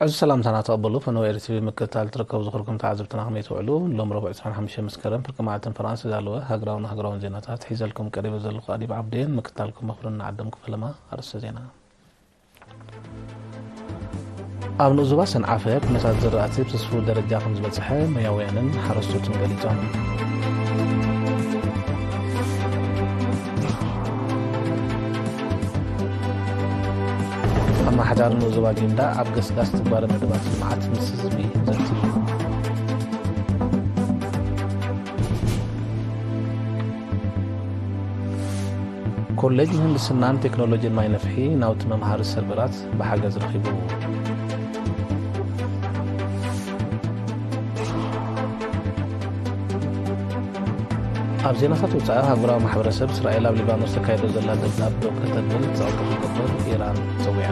እዚ ሰላምታና ተቐበሉ። ፈነወ ኤሪ ቲቪ ምክትታል ትርከቡ ዝኽርኩም ተዓዘብትና ከመይ ትውዕሉ? ሎም ረቡዕ ዕስራን ሓሙሽተን መስከረም ፍርቂ መዓልትን ፈራንስ ዝዳለወ ሃገራውን ሃገራውን ዜናታት ሒዘልኩም ቀሪበ ዘለኹ ኣዲብ ዓብደየን። ምክትታልኩም መኽብርን ንዓደምኩ ፈለማ። ኣርእስተ ዜና። ኣብ ንኡስ ዞባ ሰንዓፈ ኩነታት ዝራእቲ ብትስፉው ደረጃ ከም ዝበጽሐ ሞያውያንን ሓረስቶትን ገሊጾም። ኣመሓዳሪ ንኡስ ዞባ ጊንዳዕ ኣብ ገስጋስ ትግባረ መደባት ልምዓት ምስ ህዝቢ ዘትዩ። ኮሌጅ ምህንድስናን ቴክኖሎጂን ማይ ነፍሒ ናውቲ መምሃሪ ሰርቨራት ብሓገዝ ረኺቡ። ኣብ ዜናታት ወጻኢ ኣህጉራዊ ማሕበረሰብ፣ እስራኤል ኣብ ሊባኖስ ተካይዶ ዘላ ደብዳብ ደው ከተብል ጸቕጢ ክገብር ኢራን ጸዊዓ።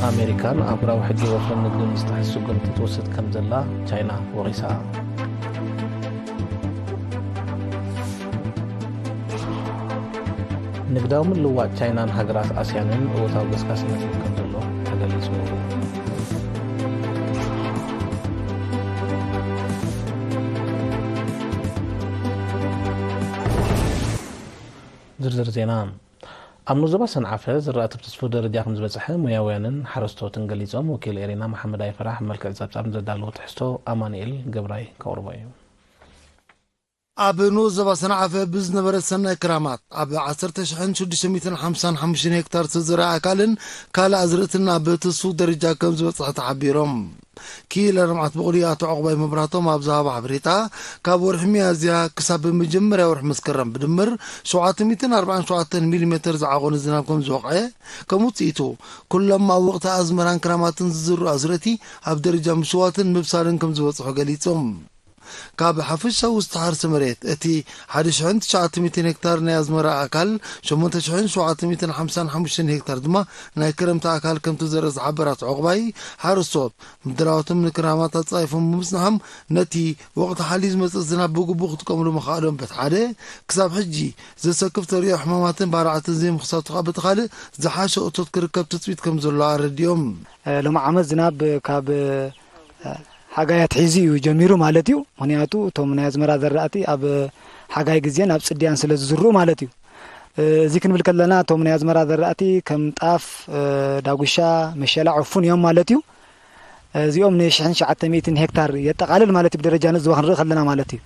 ኣሜሪካን ኣህጉራዊ ሕጊ ወፍርን ንግድን ዝጥሕስ ስጉምቲ ትወስድ ከም ዘላ ቻይና ወቒሳ። ንግዳዊ ምልውዋጥ ቻይናን ሃገራት ኣስያንን እወታዊ ገስጋስነት ከም ዘሎ ተገሊጹ። ዝርዝር ዜና። ኣብ ንኡስ ዞባ ሰንዓፈ ዝራእቲ ብትስፉው ደረጃ ከም ዝበጽሐ ሞያውያንን ሓረስቶትን ገሊጾም። ወኪል ኤሪና መሓመድ ኣይፈራሕ ኣብ መልክዕ ጸብጻብ ንዘዳለዎ ትሕዝቶ ኣማኑኤል ገብራይ ከቕርቦ እዩ። ኣብ ንኡስ ዞባ ሰንዓፈ ብዝነበረ ሰናይ ክራማት ኣብ ዓሰርተ ሽሕን ሽዱሽተ ሚእትን ሓምሳን ሓሙሽተን ሄክታር ዝተዘርኣ ኣካልን ካልእ ኣዝርእትን ኣብ ትስፉው ደረጃ ከም ዝበጽሐ ተሓቢሮም። ክኢላ ልምዓት ብቑሊ ኣቶ ዑቕባይ መብራህቶም ኣብ ዝሃቦ ሓበሬታ፣ ካብ ወርሒ ሚያዝያ ክሳብ መጀመርያ ወርሒ መስከረም ብድምር ሸውዓተ ሚእትን ኣርባዓን ሸውዓተን ሚሊሜተር ዝዓቖነ ዝናብ ከም ዝወቕዐ፣ ከም ውጽኢቱ ኩሎም ኣብ ወቕቲ ኣዝመራን ክራማትን ዝዝርኡ ኣዝርእቲ ኣብ ደረጃ ምሽዋትን ምብሳልን ከም ዝበጽሑ ገሊጾም። ካብ ሓፈሻዊ ዝተሓርሰ መሬት እቲ ሓደ ሽሕን ትሽዓተ ሚእትን ሄክታር ናይ ኣዝመራ ኣካል፣ ሸሞንተ ሽሕን ሸውዓተ ሚእትን ሓምሳን ሓሙሽተን ሄክታር ድማ ናይ ክረምቲ ኣካል ከም ተዘርአ ዝሓበረ ኣቶ ዑቕባይ፣ ሓረስቶት ምድላዋቶም ንክራማት ኣጻይፎም ብምጽንሖም ነቲ ወቕቲ ሓልዩ ዝመጽእ ዝናብ ብግቡእ ክጥቀምሉ ምኽኣሎም በቲ ሓደ፣ ክሳብ ሕጂ ዘሰክፍ ተርእዮ ሕማማትን ባርዓትን ዘይምኽሳቱ ከኣ በቲ ካልእ ዝሓሸ እቶት ክርከብ ትጽቢት ከም ዘሎ ኣረዲኦም። እ፣ ሎሚ ዓመት ዝናብ ካብ፣ እ፣ ሓጋይ ኣትሒዙ እዩ ጀሚሩ ማለት እዩ። ምኽንያቱ እቶም ናይ ኣዝመራ ዘራእቲ ኣብ ሓጋይ ግዜን ኣብ ጽድያን ስለ ዝዝርኡ ማለት እዩ። እ፣ እዚ ክንብል ከለና እቶም ናይ ኣዝመራ ዘራእቲ ከም ጣፍ፣ እ፣ ዳጉሻ፣ መሸላ፣ ዕፉን እዮም ማለት እዩ። እዚኦም ንሽሕን ትሽዓተ ሚእትን ሄክታር የጠቓልል ማለት እዩ፣ ብደረጃ ንኡስ ዞባ ክንርኢ ከለና ማለት እዩ።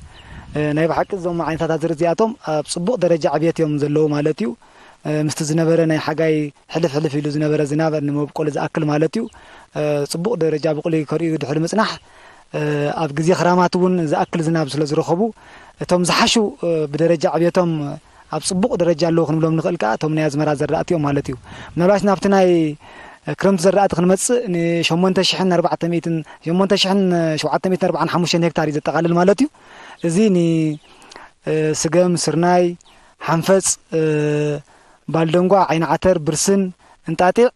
እ፣ ናይ ብሓቂ እዞም ዓይነታት ኣዝርእቲ እዚኣቶም ኣብ ጽቡቕ ደረጃ ዕብየት እዮም ዘለዉ ማለት እዩ። እ፣ ምስቲ ዝነበረ ናይ ሓጋይ ሕልፍ ሕልፍ ኢሉ ዝነበረ ዝናብ ንመብቆሊ ዝኣክል ማለት እዩ፣ እ፣ ጽቡቕ ደረጃ ብቑሊ ከርእዩ ድሕሪ ምጽናሕ፣ እ፣ ኣብ ግዜ ክራማት እውን ዝኣክል ዝናብ ስለ ዝረኸቡ፣ እቶም ዝሓሹ፣ እ፣ ብደረጃ ዕብየቶም ኣብ ጽቡቕ ደረጃ ኣለዉ ክንብሎም ንኽእል ከኣ እቶም ናይ ኣዝመራ ዘራእቲ እዮም ማለት እዩ። ምናልባት ናብቲ ናይ ክረምቲ ዘራእቲ ክንመጽእ፣ ን ሸሞንተ ሽሕን ኣርባዕተ ሚእትን፣ ሸሞንተ ሽሕን ሸውዓተ ሚእትን ኣርባዓን ሓሙሽተን ሄክታር እዩ ዘጠቓልል ማለት እዩ። እዚ ን፣ እ፣ ስገም፣ ስርናይ፣ ሓንፈጽ፣ እ፣ ባልደንጓ፣ ዓይኒ ዓተር፣ ብርስን፣ እንጣጢዕ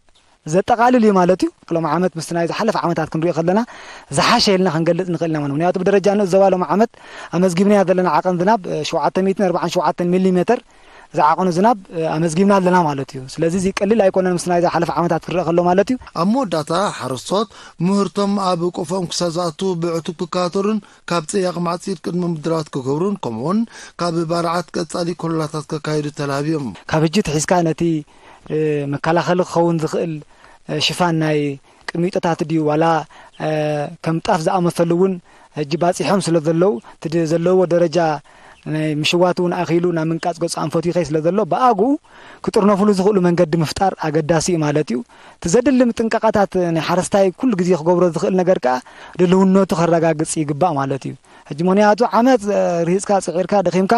ዘጠቓልል እዩ ማለት እዩ። ሎሚ ዓመት ምስቲ ናይ ዝሓለፈ ዓመታት ክንሪኦ ከለና ዝሓሸ ኢልና ክንገልጽ ንኽእል ኢና ማለት። ምኽንያቱ ብደረጃ ንኡስ ዞባ ሎሚ ዓመት ኣመዝጊብናዮ ዘለና ዓቐን ዝናብ፣ እ፣ ሸውዓተ ሚእትን ኣርባዓን ሸውዓተን ሚሊ ሜተር ዝዓቐኑ ዝናብ፣ እ፣ ኣመዝጊብና ኣለና ማለት እዩ። ስለዚ እዚ ቀሊል ኣይኮነን ምስ ናይ ዝሓለፈ ዓመታት ክረአ ከሎ ማለት እዩ። ኣብ መወዳእታ ሓረስቶት ምህርቶም ኣብ ቆፎኦም ክሳብ ዝኣቱ ብዕቱብ ክከታተሉን ካብ ጸያቕ ማዕጺድ ቅድመ ምድላዋት ክገብሩን ከምኡውን ካብ ባርዓት ቀጻሊ ኮለላታት ከካይዱ ተላብዮም። ካብ ሕጂ ትሒዝካ ነቲ፣ እ፣ መከላኸሊ ክኸውን ዝኽእል፣ እ፣ ሽፋን ናይ ቅሚጦታት ድዩ ዋላ፣ እ፣ ከም ጣፍ ዝኣመሰሉ እውን ሕጂ ባጺሖም ስለ ዘለዉ፣ እቲ ድ-፣ ዘለዎ ደረጃ ናይ ምሽዋት እውን ኣኺሉ ናብ ምንቃጽ ገጹ ኣንፈቱ ይኸይ ስለ ዘሎ፣ ብኣግኡ ክጥርነፍሉ ዝኽእሉ መንገዲ ምፍጣር ኣገዳሲ እዩ ማለት እዩ። እቲ ዘድሊ ምጥንቃቓታት ናይ ሓረስታይ ኩሉ ግዜ ክገብሮ ዝኽእል ነገር ከኣ ድልውነቱ ከረጋግጽ ይግባእ ማለት እዩ። ሕጂ ምኽንያቱ ዓመት፣ እ፣ ርሂጽካ፣ ጽዒርካ፣ ደኺምካ፣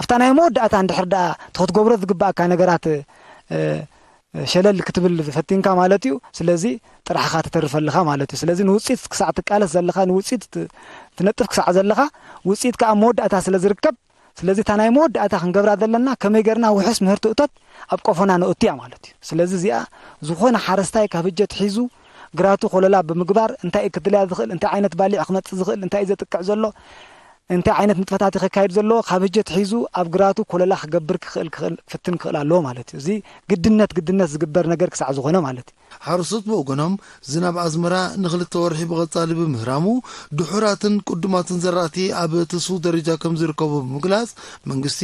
ኣብታ ናይ መወዳእታ እንድሕር ደኣ እቲ ክትገብሮ ዝግባኣካ ነገራት፣ እ፣ ሸለል ክትብል ፈቲንካ ማለት እዩ። ስለዚ ጥራሕኻ ትተርፍ ኣለኻ ማለት እዩ። ስለዚ ንውጽኢት ክሳዕ ትቃለስ ዘለኻ፣ ንውጽኢት ት-፣ ትነጥፍ ክሳዕ ዘለኻ፣ ውጽኢት ከኣ ኣብ መወዳእታ ስለ ዝርከብ፣ ስለዚ እታ ናይ መወዳእታ ክንገብራ ዘለና ከመይ ጌርና ውሑስ ምህርቲ እቶት ኣብ ቆፎና ነእቱ እያ ማለት እዩ። ስለዚ እዚኣ ዝኾነ ሓረስታይ ካብ ህጀ ትሒዙ ግራቱ ኮለላ ብምግባር እንታይ እዩ ክድልያ ዝኽእል፣ እንታይ ዓይነት ባሊዕ ክመጽእ ዝኽእል፣ እንታይ እዩ ዘጥቅዕ ዘሎ፣ እንታይ ዓይነት ንጥፈታት ከካይድ ዘለዎ ካብ ህጀት ሒዙ ኣብ ግራቱ ኮለላ ክገብር ክኽእል ክኽእል ፍትን ክኽእል ኣለዎ ማለት እዩ። እዚ ግድነት ግድነት ዝግበር ነገር ክሳዕ ዝኾነ ማለት እዩ። ሓረስቶት ብወገኖም ዝናብ ኣዝመራ ንክልተ ወርሒ ብቐጻሊ ብምህራሙ ድሑራትን ቅዱማትን ዘራእቲ ኣብ ትስፉው ደረጃ ከም ዝርከቡ ብምግላጽ መንግስቲ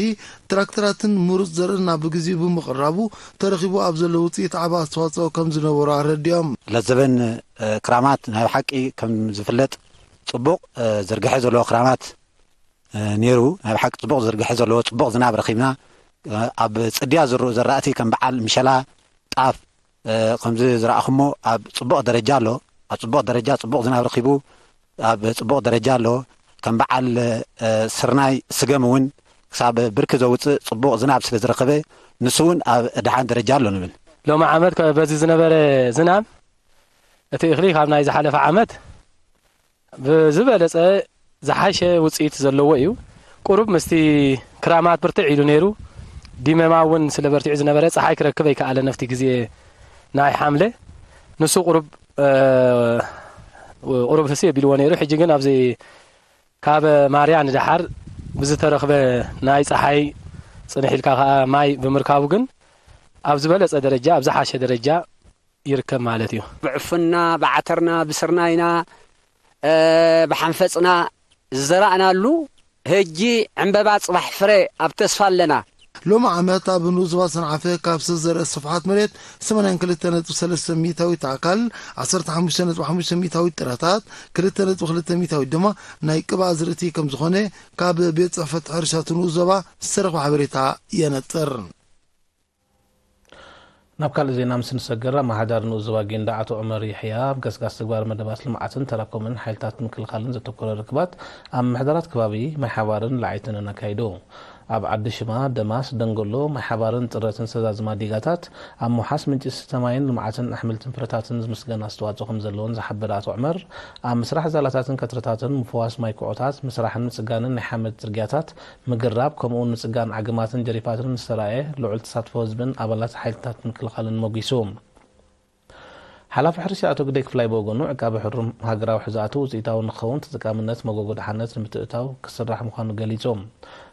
ትራክተራትን ምሩጽ ዘርእን ኣብ ግዜኡ ብምቕራቡ ተረኺቡ ኣብ ዘሎ ውጽኢት ዓቢ ኣስተዋጽኦ ከም ዝነበሮ ኣረዲኦም። ለዘበን ክራማት ናይ ብሓቂ ከም ዝፍለጥ ጽቡቕ ዝርግሐ ዘለዎ ክራማት ነይሩ። ናይ ብሓቂ ጽቡቕ ዝርግሐ ዘለዎ ጽቡቕ ዝናብ ረኺብና። ኣብ ጽድያ ዝርኡ ዘራእቲ ከም በዓል ምሸላ፣ ጣፍ ከምዚ ዝረኣኹሞ ኣብ ጽቡቕ ደረጃ ኣሎ። ኣብ ጽቡቕ ደረጃ ጽቡቕ ዝናብ ረኺቡ ኣብ ጽቡቕ ደረጃ ኣሎ። ከም በዓል ስርናይ፣ ስገም እውን ክሳብ ብርኪ ዘውጽእ ጽቡቕ ዝናብ ስለ ዝረኸበ ንሱ እውን ኣብ ደሓን ደረጃ ኣሎ ንብል። ሎሚ ዓመት ከ በዚ ዝነበረ ዝናብ እቲ እኽሊ ካብ ናይ ዝሓለፈ ዓመት ብዝበለጸ ዝሓሸ ውጽኢት ዘለዎ እዩ። ቁሩብ ምስቲ ክራማት ብርትዕ ኢሉ ነይሩ። ዲመማ እውን ስለ በርቲዑ ዝነበረ ጸሓይ ክረክብ ኣይከኣለን ኣብቲ ግዜ ናይ ሓምለ። ንሱ ቁሩብ ቁሩብ ህስይ ኣቢልዎ ነይሩ። ሕጂ ግን ኣብዚ ካብ ማርያ ንደሓር ብዝተረኽበ ናይ ጸሓይ ጽንሕ ኢልካ ከኣ ማይ ብምርካቡ ግን ኣብ ዝበለጸ ደረጃ፣ ኣብ ዝሓሸ ደረጃ ይርከብ ማለት እዩ። ብዕፉንና፣ ብዓተርና፣ ብስርናይና፣ ብሓንፈጽና ዝዘራእናሉ ሕጂ ዕምበባ ጽባሕ ፍረ ኣብ ተስፋ ኣለና። ሎሚ ዓመት ኣብ ንኡስ ዞባ ሰንዓፈ ካብ ዝተዘርአ ስፍሓት መሬት ሰማንያን ክልተ ነጥቢ ሰለስተ ሚእታዊት ኣካል ዓሰርተ ሓሙሽተ ነጥቢ ሓሙሽተ ሚእታዊት ጥረታት ክልተ ነጥቢ ክልተ ሚእታዊት ድማ ናይ ቅብኣ ዝርእቲ ከም ዝኾነ ካብ ቤት ጽሕፈት ሕርሻ እቲ ንኡስ ዞባ ዝተረኽበ ሓበሬታ የነጽር። ናብ ካልእ ዜና ምስ ንሰገር ኣመሓዳሪ ንኡስ ዞባ ጊንዳዕ ኣቶ ዑመር የሕያ ኣብ ገስጋስ ተግባር መደባት ልምዓትን ተራኮምን ሓይልታት ምክልኻልን ዘተኮረ ርክባት ኣብ ምሕደራት ከባቢ ማይ ሓባርን ለዓይትንን ኣካይዱ። ኣብ ዓዲ ሽማ፣ ደማስ፣ ደንጎሎ፣ ማይ ሓባርን ጥረትን ዝተዛዝማ ዲጋታት ኣብ ምውሓስ ምንጪ ስተ ማይን ልምዓትን ኣሕምልትን ፍረታትን ዝምስገን ኣስተዋፅኦ ከም ዘለዎን ዝሓበረ ኣቶ ዑመር ኣብ ምስራሕ ዛላታትን ከትርታትን ምፍዋስ ማይ ኩዖታት ምስራሕን ምፅጋንን ናይ ሓመድ ፅርግያታት ምግራብ ከምኡውን ምጽጋን ዓግማትን ጀሪፋትን ዝተራእየ ልዑል ተሳትፎ ህዝብን ኣባላት ሓይልታት ምክልኻልን ሞጒሱ። ሓላፊ ሕርሻ ኣቶ ግደይ ክፍላይ ብወገኑ ዕቃበ ሕሩም ሃገራዊ ሕዛእቱ ውጽኢታዊ ንክኸውን ተጠቃምነት መጎጎ ደሓነት ንምትእታው ክስራሕ ምዃኑ ገሊጹ።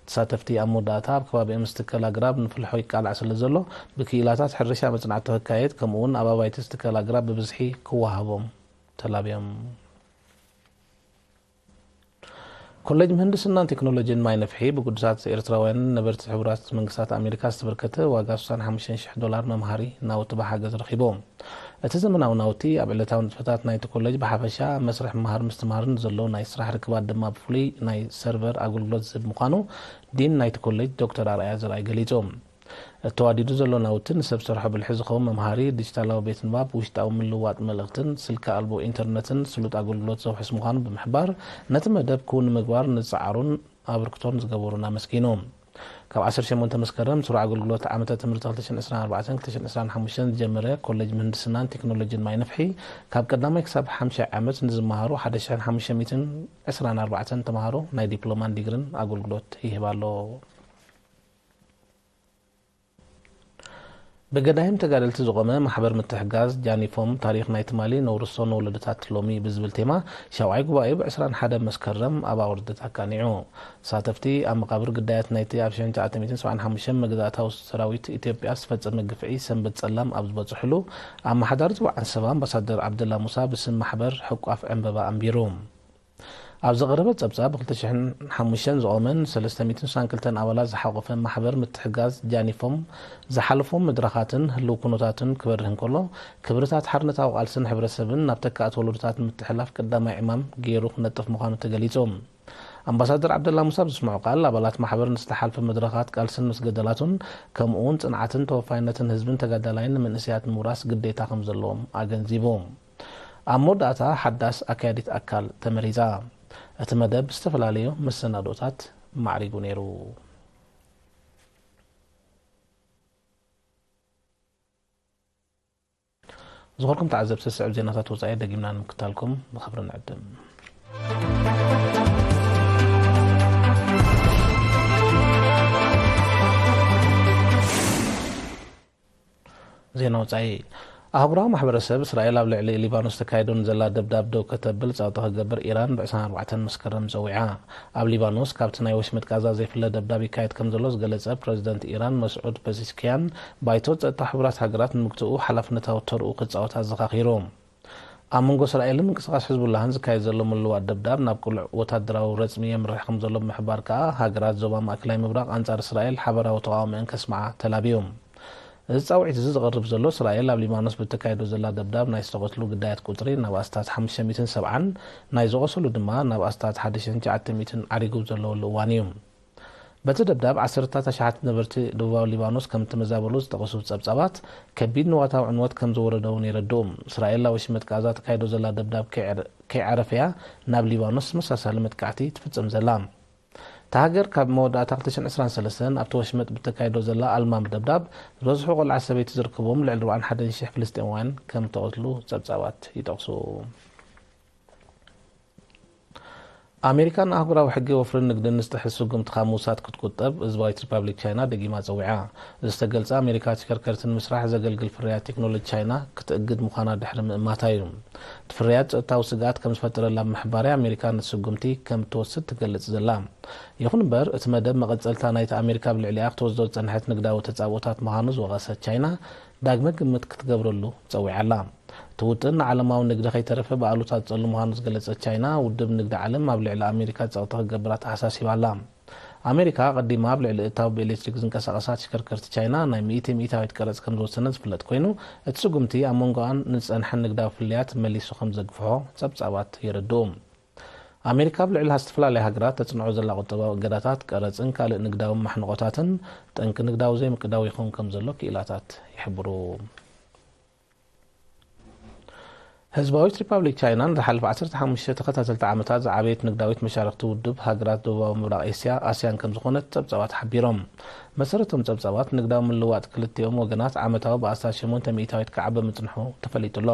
ተሳተፍቲ ኣብ መወዳእታ ኣብ ከባቢኦም ዝትከል ኣግራብ ንፍልሖ ይቃላዕ ስለ ዘሎ ብክኢላታት ሕርሻ መጽናዕቲ ክካየድ ከምኡውን ኣብ ኣባይቲ ዝትከል ኣግራብ ብብዝሒ ክወሃቦም ተላብዮም። ኮሌጅ ምህንድስናን ቴክኖሎጂን ማይ ነፍሒ ብግዱሳት ኤርትራውያንን ነበርቲ ሕቡራት መንግስታት ኣሜሪካ ዝተበርከተ ዋጋ ስሳን ሓሙሽተን ሽሕ ዶላር መምሃሪ ናውቲ ብሓገዝ ረኺቡ። እቲ ዘመናዊ ናውቲ ኣብ ዕለታዊ ንጥፈታት ናይቲ ኮሌጅ ብሓፈሻ፣ መስርሕ ምምሃር ምስትምሃርን ዘሎ ናይ ስራሕ ርክባት ድማ ብፍሉይ ናይ ሰርቨር ኣገልግሎት ዝህብ ምዃኑ ዲን ናይቲ ኮሌጅ ዶክተር ኣርኣያ ዘርኣይ ገሊጹ። እተዋዲዱ ዘሎ ናውቲ ንሰብ ሰርሖ ብልሒ ዝኸውን መምሃሪ፣ ዲጂታላዊ ቤት ንባብ፣ ውሽጣዊ ምልውዋጥ መልእኽትን ስልኪ ኣልቦ ኢንተርነትን ስሉጥ ኣገልግሎት ዘውሕስ ምዃኑ ብምሕባር፣ ነቲ መደብ ክውን ንምግባር ንዝጸዓሩን ኣበርክቶን ዝገበሩን ኣመስጊኑ። ካብ ዓሰርተ ሸሞንተ መስከረም ስሩዕ ኣገልግሎት ዓመተ ትምህርቲ ክልተ ሽሕን ዕስራን ኣርባዕተን ክልተ ሽሕን ዕስራን ሓሙሽተን ዝጀመረ ኮሌጅ ምህንድስናን ቴክኖሎጂን ማይ ነፍሒ፣ ካብ ቀዳማይ ክሳብ ሓምሻይ ዓመት ንዝመሃሩ ሓደ ሽሕን ሓሙሽተ ሚእትን ዕስራን ኣርባዕተን ተምሃሮ ናይ ዲፕሎማን ዲግሪን ኣገልግሎት ይህብ ኣሎ። ብገዳይም ተጋደልቲ ዝቖመ ማሕበር ምትሕጋዝ ጃኒፎም ታሪኽ ናይ ትማሊ ነውርሶ ንወለዶታት ሎሚ ብዝብል ቴማ ሻውዓይ ጉባኤኡ ብ ዕስራን ሓደን መስከረም ኣብ ኣወርደት ኣካኒዑ። ተሳተፍቲ ኣብ መቓብር ግዳያት ናይቲ ኣብ ሽሕን ትሽዓተ ሚእትን ሰብዓን ሓሙሽተን መግዛእታዊ ሰራዊት ኢትዮጵያ ዝተፈጸመ ግፍዒ ሰንበት ጸላም ኣብ ዝበጽሕሉ ኣመሓዳሪ ዞባ ዓንሰባ ኣምባሳደር ዓብደላ ሙሳ ብስም ማሕበር ሕቋፍ ዕምበባ ኣንቢሩ። ኣብ ዝቐረበ ጸብጻብ፣ ብ ክልተ ሽሕን ሓሙሽተን ዝቖመን ሰለስተ ሚእትን ስሳን ክልተን ኣባላት ዝሓቖፈ ማሕበር ምትሕጋዝ ጃኒፎም ዝሓለፎም መድረኻትን ህልው ኩነታቱን ክበርህ እንከሎ፣ ክብርታት ሓርነታዊ ቃልስን ሕብረተሰብን ናብ ተካእቲ ወለዶታት ንምትሕልላፍ ቀዳማይ ዕማም ገይሩ ክነጥፍ ምዃኑ ተገሊጹ። ኣምባሳደር ዓብደላ ሙሳ ኣብ ዘስምዖ ቃል፣ ኣባላት ማሕበር ንዝተሓልፈ መድረኻት ቃልስን ምስ ገደላቱን፣ ከምኡ እውን ጽንዓትን ተወፋይነትን ህዝብን ተጋዳላይን ንመንእሰያት ምውራስ ግዴታ ከም ዘለዎም ኣገንዚቡ። ኣብ መወዳእታ ሓዳስ ኣካያዲት ኣካል ተመሪጻ። እቲ መደብ ብዝተፈላለዩ መሰናዶታት ማዕሪጉ ነይሩ። ዝኸበርኩም ተዓዘብቲ፣ ዝስዕብ ዜናታት ወጻኢ ደጊምና ንምክታልኩም ብኽብሪ ንዕድም። ዜና ወጻኢ። ኣህጉራዊ ማሕበረሰብ፣ እስራኤል ኣብ ልዕሊ ሊባኖስ ተካይዶ ንዘላ ደብዳብ ደው ከተብል ጸቕጢ ክገብር ኢራን ብ ዕስራን ኣርባዕተን መስከረም ጸዊዓ። ኣብ ሊባኖስ ካብቲ ናይ ወሽመጥ ቃዛ ዘይፍለ ደብዳብ ይካየድ ከም ዘሎ ዝገለጸ ፕረዚደንት ኢራን መስዑድ ፐዚሽኪያን፣ ባይቶ ጸጥታ ሕቡራት ሃገራት ንምግትኡ ሓላፍነታዊ ተርኡ ክጻወት ኣዘኻኺሩ። ኣብ መንጎ እስራኤልን ምንቅስቓስ ሕዝቡላህን ዝካየድ ዘሎ ምልውዋጥ ደብዳብ ናብ ቅሉዕ ወታደራዊ ረጽሚ የምርሕ ከም ዘሎ ብምሕባር ከኣ፣ ሃገራት ዞባ ማእከላይ ምብራቕ ኣንጻር እስራኤል ሓበራዊ ተቓውሞአን ከስምዓ ተላብዩ። እዚ ጻውዒት እዚ ዝቐርብ ዘሎ፣ እስራኤል ኣብ ሊባኖስ ብተካይዶ ዘላ ደብዳብ ናይ ዝተቐትሉ ግዳያት ቁጽሪ ናብ ኣስታት ሓሙሽተ ሚእትን ሰብዓን፣ ናይ ዝቖሰሉ ድማ ናብ ኣስታት ሓደ ሺሕን ትሽዓተ ሚእትን ዓሪጉ ዘለወሉ እዋን እዩ። በቲ ደብዳብ፣ ዓሰርታት ኣሽሓት ነበርቲ ደቡባዊ ሊባኖስ ከም እተመዛበሉ ዝጠቐሱ ጸብጻባት፣ ከቢድ ንዋታዊ ዕንወት ከም ዝወረደ እውን የረድኡ። እስራኤል ኣብ ወሽመጥ ቃዛ ተካይዶ ዘላ ደብዳብ ከይዕረ-፣ ከይዓረፈያ ናብ ሊባኖስ ተመሳሳሊ መጥቃዕቲ ትፍጽም ዘላ። እታ ሃገር ካብ መወዳእታ ክልተ ሽሕን ዕስራን ሰለስተን ኣብቲ ወሽመጥ ብተካይዶ ዘላ ኣልማም ደብዳብ፣ ዝበዝሑ ቆልዓ ሰበይቲ ዝርከብዎም ልዕሊ ኣርባዓን ሓደን ሽሕ ፍልስጤማውያን ከም እተቐትሉ ጸብጻባት ይጠቕሱ። ኣሜሪካ ንኣህጉራዊ ሕጊ ወፍርን ንግድን ንዝጥሕስ ስጉምቲ ካብ ምውሳድ ክትቁጠብ ህዝባዊት ሪፓብሊክ ቻይና ደጊማ ጸዊዓ። እዚ ዝተገልጸ፣ ኣሜሪካ ተሽከርከርቲ ንምስራሕ ዘገልግል ፍርያት ቴክኖሎጂ ቻይና ክትእግድ ምዃና ድሕሪ ምእማታ እዩ። እቲ ፍርያት ጸጥታዊ ስግኣት ከም ዝፈጠረላ ብምሕባር እያ ኣሜሪካ ነቲ ስጉምቲ ከም እትወስድ ትገልጽ ዘላ። ይኹን እምበር፣ እቲ መደብ መቐጸልታ ናይቲ ኣሜሪካ ኣብ ልዕሊኣ ክትወስዶ ዝጸንሐት ንግዳዊ ተጻብኦታት ምዃኑ ዝወቐሰት ቻይና፣ ዳግመ ግምት ክትገብረሉ ጸዊዓ ኣላ። እቲ ውጥን ንዓለማዊ ንግዲ ከይተረፈ ብኣሉታ ዝጸሉ ምዃኑ ዝገለጸት ቻይና፣ ውድብ ንግዲ ዓለም ኣብ ልዕሊ ኣሜሪካ ጸቕጢ ክገብር ኣተሓሳሲባ ኣላ። ኣሜሪካ ኣቐዲማ ኣብ ልዕሊ እታው ብኤሌክትሪክ ዝንቀሳቐሳ ተሽከርከርቲ ቻይና ናይ ሚእቲ ሚእታዊት ቀረጽ ከም ዝወሰነ ዝፍለጥ ኮይኑ፣ እቲ ስጉምቲ ኣብ መንጎኣን ንዝጸንሐን ንግዳዊ ፍልልያት መሊሱ ከም ዘግፍሖ ጸብጻባት የረድኡ። ኣሜሪካ ኣብ ልዕሊ ዝተፈላለያ ሃገራት ተጽንዖ ዘላ ቁጠባዊ እገዳታት፣ ቀረጽን ካልእ ንግዳዊ ማሕንቖታትን፣ ጠንቂ ንግዳዊ ዘይምቅዳው ይኸውን ከም ዘሎ ክኢላታት ይሕብሩ። ህዝባዊት ሪፓብሊክ ቻይና ንዝሓለፈ ዓሰርተ ሓሙሽተ ተኸታተልቲ ዓመታት ዝዓበየት ንግዳዊት መሻርኽቲ ውድብ ሃገራት ደቡባዊ ምብራቕ ኤስያ፣ ኣስያን፣ ከም ዝኾነት ጸብጻባት ሓቢሮም። መሰረቶም ጸብጻባት፣ ንግዳዊ ምልውዋጥ ክልቲኦም ወገናት ዓመታዊ ብኣስታት ሸሞንተ ሚእታዊት ክዓቢ ምጽንሑ ተፈሊጡ ኣሎ።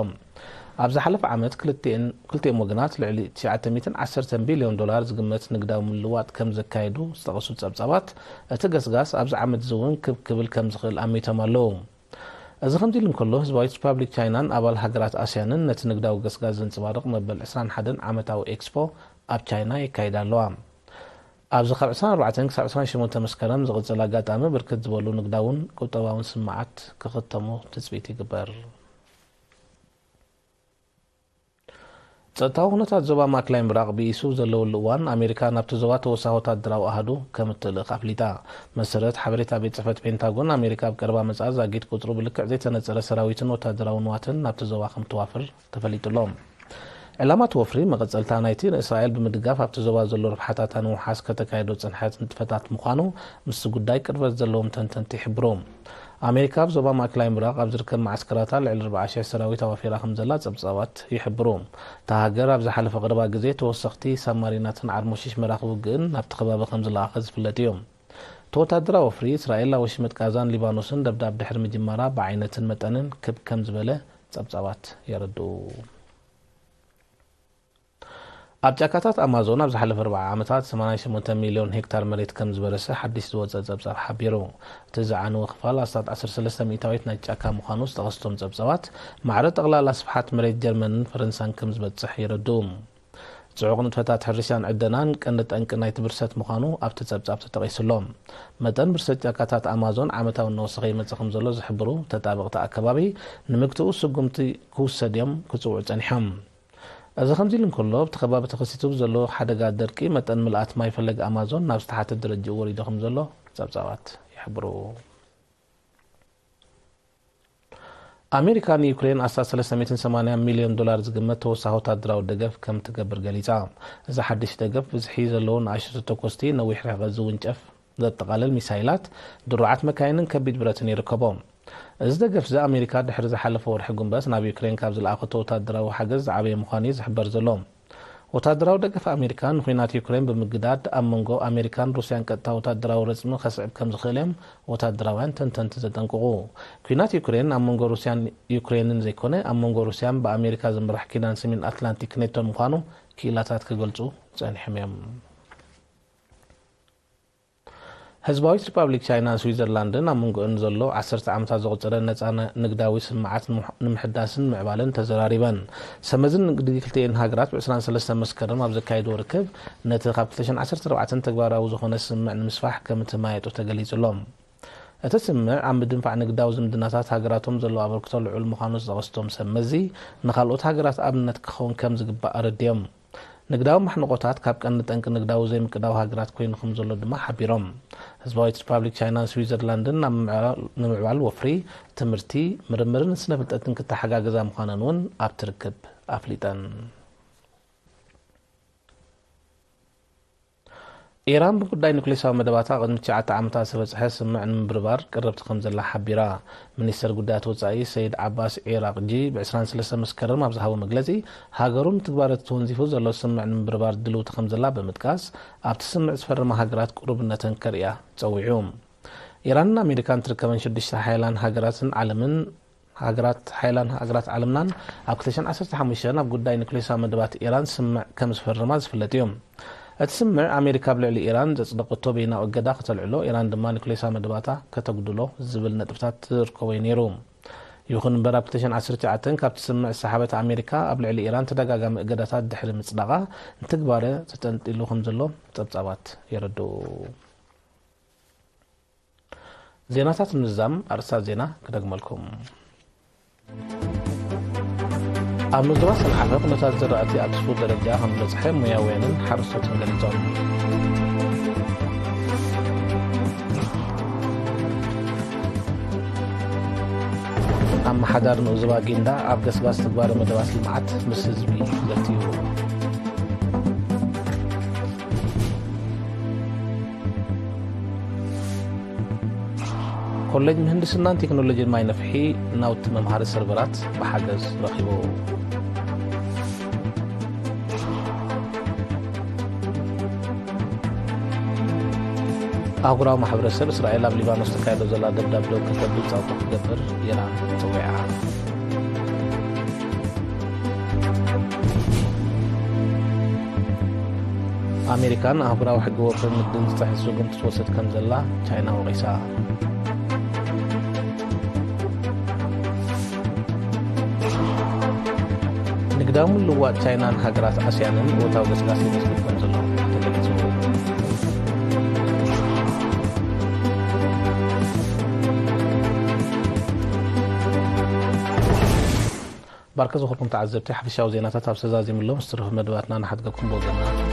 ኣብ ዝሓለፈ ዓመት ክልቲኤን-፣ ክልቲኦም ወገናት ልዕሊ ትሽዓተ ሚእትን ዓሰርተን ቢልዮን ዶላር ዝግመት ንግዳዊ ምልውዋጥ ከም ዘካየዱ ዝጠቐሱ ጸብጻባት፣ እቲ ገስጋስ ኣብዚ ዓመት እዚ እውን ክብ ክብል ከም ዝኽእል ኣሚቶም ኣለዉ። እዚ ከምዚ ኢሉ እንከሎ፣ ህዝባዊት ሪፓብሊክ ቻይናን ኣባል ሃገራት ኣስያንን ነቲ ንግዳዊ ገስጋስ ዘንጸባርቕ መበል ዕስራን ሓደን ዓመታዊ ኤክስፖ ኣብ ቻይና የካይዳ ኣለዋ። ኣብዚ ካብ ዕስራን ኣርባዕተን ክሳብ ዕስራን ሸሞንተ መስከረም ዝቕጽል ኣጋጣሚ፣ ብርክት ዝበሉ ንግዳውን ቁጠባውን ስምማዓት ክኽተሙ ትጽቢት ይግበር። ጸጥታዊ ኩነታት ዞባ ማእከላይ ምብራቕ ብኢሱ ዘለወሉ እዋን፣ ኣሜሪካ ናብቲ ዞባ ተወሳኺ ወታደራዊ ኣሃዱ ከም እትልእኽ ኣፍሊጣ። መሰረት ሓበሬታ ቤት ጽሕፈት ፔንታጎን፣ ኣሜሪካ ኣብ ቀረባ መጻኢ ዛጊት ቁጽሩ ብልክዕ ዘይተነጸረ ሰራዊትን ወታደራዊ ንዋትን ናብቲ ዞባ ከም ትዋፍር ተፈሊጡ ኣሎ። ዕላማ እቲ ወፍሪ፣ መቐጸልታ ናይቲ ንእስራኤል ብምድጋፍ ኣብቲ ዞባ ዘሎ ረብሓታታ ንምውሓስ ከተካይዶ ዝጸንሐት ንጥፈታት ምዃኑ፣ ምስቲ ጉዳይ ቅርበት ዘለዎም ተንተንቲ ይሕብሩ። ኣሜሪካ ኣብ ዞባ ማእከላይ ምብራቕ ኣብ ዝርከብ መዓስከራታ ልዕሊ ኣርብዓ ሽሕ ሰራዊት ኣዋፊራ ከም ዘላ ጸብጻባት ይሕብሩ። እታ ሃገር ኣብ ዝሓለፈ ቀረባ ግዜ ተወሰኽቲ ሳብማሪናትን ዓርሞሽሽ መራኽብ ውግእን ናብቲ ከባቢ ከም ዝለኣኸ ዝፍለጥ እዩ። እቲ ወታደራዊ ወፍሪ፣ እስራኤል ኣብ ወሽመጥ ቃዛን ሊባኖስን ደብዳብ ድሕሪ ምጅማራ፣ ብዓይነትን መጠንን ክብ ከም ዝበለ ጸብጻባት የረድኡ። ኣብ ጫካታት ኣማዞን ኣብ ዝሓለፈ ኣርብዓ ዓመታት ሰማንያ ሸሞንተ ሚልዮን ሄክታር መሬት ከም ዝበረሰ ሓድሽ ዝወጸ ጸብጻብ ሓቢሩ። እቲ ዝዓነወ ክፋል ኣስታት ዓሰርተ ሰለስተ ሚእታዊት ናይ ጫካ ምዃኑ ዝጠቐስቶም ጸብጻባት፣ ማዕረ ጠቕላላ ስፍሓት መሬት ጀርመንን ፈረንሳን ከም ዝበጽሕ የረድኡ። ጽዑቕ ንጥፈታት ሕርሻን ዕደናን ቀንዲ ጠንቂ ናይቲ ብርሰት ምዃኑ ኣብቲ ጸብጻብ ተጠቒሱ ኣሎ። መጠን ብርሰት ጫካታት ኣማዞን ዓመታዊ እናወሰኸ ይመጽእ ከም ዘሎ ዝሕብሩ ተጣበቕቲ ኣከባቢ፣ ንምግትኡ ስጉምቲ ክውሰድ እዮም ክጽውዑ ጸኒሖም። እዚ ከምዚ ኢሉ እንከሎ፣ ኣብቲ ከባቢ ተኸሲቱ ብዘሎ ሓደጋ ደርቂ፣ መጠን ምልኣት ማይ ፈለግ ኣማዞን ናብ ዝተሓተ ደረጃኡ ወሪዱ ከም ዘሎ ጸብጻባት ይሕብሩ። ኣሜሪካ ንዩክሬን ኣስታት ሰለስተ ሚእትን ሰማንያን ሚልዮን ዶላር ዝግመት ተወሳኺ ወታደራዊ ደገፍ ከም ትገብር ገሊጻ። እዚ ሓድሽ ደገፍ፣ ብዝሒ ዘለዎም ንኣሽቱ ተኮስቲ፣ ነዊሕ ርሕቀት ዝውንጨፍ ዘጠቓልል ሚሳይላት፣ ድሩዓት መካይንን ከቢድ ብረትን ይርከቦ። እዚ ደገፍ እዚ፣ ኣሜሪካ ድሕሪ ዝሓለፈ ወርሒ ጉንበት ናብ ዩክሬን ካብ ዝለኣኸቶ ወታደራዊ ሓገዝ ዝዓበየ ምዃኑ እዩ ዝሕበር ዘሎ። ወታደራዊ ደገፍ ኣሜሪካ ንኹናት ዩክሬን ብምግዳድ፣ ኣብ መንጎ ኣሜሪካን ሩስያን ቀጥታ ወታደራዊ ረጽሚ ከስዕብ ከም ዝኽእል እዮም ወታደራውያን ተንተንቲ ዘጠንቅቑ። ኲናት ዩክሬን ኣብ መንጎ ሩስያን ዩክሬንን ዘይኮነ፣ ኣብ መንጎ ሩስያን ብኣሜሪካ ዝምራሕ ኪዳን ሰሜን ኣትላንቲክ ኔቶን ምዃኑ ክኢላታት ክገልጹ ጸኒሖም እዮም። ህዝባዊት ሪፓብሊክ ቻይናን ስዊዘርላንድን ኣብ መንጎአን ዘሎ ዓሰርተ ዓመታት ዘቑጸረ ነጻ ንግዳዊ ስምዓት ንምሕ-፣ ንምሕዳስን ምዕባለን ተዘራሪበን። ሰመዝን ንግዲ ክልቲኤን ሃገራት ብ ዕስራን ሰለስተን መስከረም ኣብ ዘካየድዎ ርክብ፣ ነቲ ካብ ክልተ ሽሕን ዓሰርተ ኣርባዕተን ተግባራዊ ዝኾነ ስምምዕ ንምስፋሕ ከም እተመያየጡ ተገሊጹ ኣሎ። እቲ ስምምዕ ኣብ ምድንፋዕ ንግዳዊ ዝምድናታት ሃገራቶም ዘለዎ ኣበርክቶ ልዑል ምዃኑ ዝጠቐሱ እቶም ሰመዚ፣ ንኻልኦት ሃገራት ኣብነት ክኸውን ከም ዝግባእ ኣረድዮም። ንግዳዊ ማሕንቖታት ካብ ቀንዲ ጠንቂ ንግዳዊ ዘይምቅዳው ሃገራት ኮይኑ ከም ዘሎ ድማ ሓቢሮም። ህዝባዊት ሪፓብሊክ ቻይናን ስዊዘርላንድን ናብ ምምዕባል፣ ንምዕባል ወፍሪ፣ ትምህርቲ፣ ምርምርን ስነ ፍልጠትን ክተሓጋገዛ ምዃነን እውን ኣብቲ ርክብ ኣፍሊጠን። ኢራን ብጉዳይ ኑክሌሳዊ መደባታ ቅድሚ ትሽዓተ ዓመታት ዝተበጽሐ ስምምዕ ንምብርባር ቅርብቲ ከም ዘላ ሓቢራ። ሚኒስተር ጉዳያት ወጻኢ ሰይድ ዓባስ ዒራቕጂ ብ ዕስራን ሰለስተን መስከረም ኣብ ዝሃቦ መግለጺ፣ ሃገሩ ንትግባረ እቲ ተወንዚፉ ዘሎ ስምምዕ ንምብርባር ድልውቲ ከም ዘላ ብምጥቃስ፣ ኣብቲ ስምምዕ ዝፈርማ ሃገራት ቅሩብነተን ከርእያ ጸዊዑ። ኢራንን ኣሜሪካን ትርከበን ሽዱሽተ ሓያላን ሃገራትን ዓለምን ሃገራት ሓያላን ሃገራት ዓለምናን ኣብ ክልተ ሽሕን ዓሰርተ ሓሙሽተን ኣብ ጉዳይ ኑክሌሳዊ መደባት ኢራን ስምምዕ ከም ዝፈርማ ዝፍለጥ እዩ። እቲ ስምምዕ ኣሜሪካ ኣብ ልዕሊ ኢራን ዘጽደቐቶ በይናዊ እገዳ ከተልዕሎ፣ ኢራን ድማ ኑክሌሳዊ መደባታ ከተጉድሎ ዝብል ነጥብታት ዝርከቦ እዩ ነይሩ። ይኹን እምበር ኣብ ክልተ ሽሕን ዓሰርተ ትሽዓተን ካብቲ ስምምዕ ዝሰሓበት ኣሜሪካ ኣብ ልዕሊ ኢራን ተደጋጋሚ እገዳታት ድሕሪ ምጽዳቓ ንትግባረ ተጠንጢሉ ከም ዘሎ ጸብጻባት የረድኡ። ዜናታት ምዝዛም ኣርእስታት ዜና ክደግመልኩም። ኣብ ምዝራብ ሰንዓፈ ኩነታት ዝራእቲ ኣብ ትሑት ደረጃ ከም ዝበጽሐ ሞያውያንን ሓረስቶትን ገሊጾም። ኣመሓዳሪ ንኡስ ዞባ ጊንዳዕ ኣብ ገስጋስ ትግባረ መደባት ልምዓት ምስ ህዝቢ ዘትዩ። ኮሌጅ ምህንድስናን ቴክኖሎጂን ማይ ነፍሒ ናውቲ መምሃሪ ሰርቨራት ብሓገዝ ረኺቡ። ኣህጉራዊ ማሕበረሰብ፣ እስራኤል ኣብ ሊባኖስ ተካይዶ ዘላ ደብዳብ ደው ከተብል ጻውዒት ክገብር ኢራን ጸዊዓ። ኣሜሪካ ንኣህጉራዊ ሕጊ ወፍርን ንግድን ዝጥሕስ ስጉምቲ ትወስድ ከም ዘላ ቻይና ወቒሳ። ንግዳዊ ምልውዋጥ ቻይናን ሃገራት ኣስያንን እወታዊ ገስጋስ ይመስል ከም ዘሎ ተገሊጹ። ባርከ ዝኾንኩም ተዓዘብቲ፣ ሓፈሻዊ ዜናታት ኣብ ዝተዛዘመሎም ዝተረፉ መደባትና ንሓድገኩም ብወገንና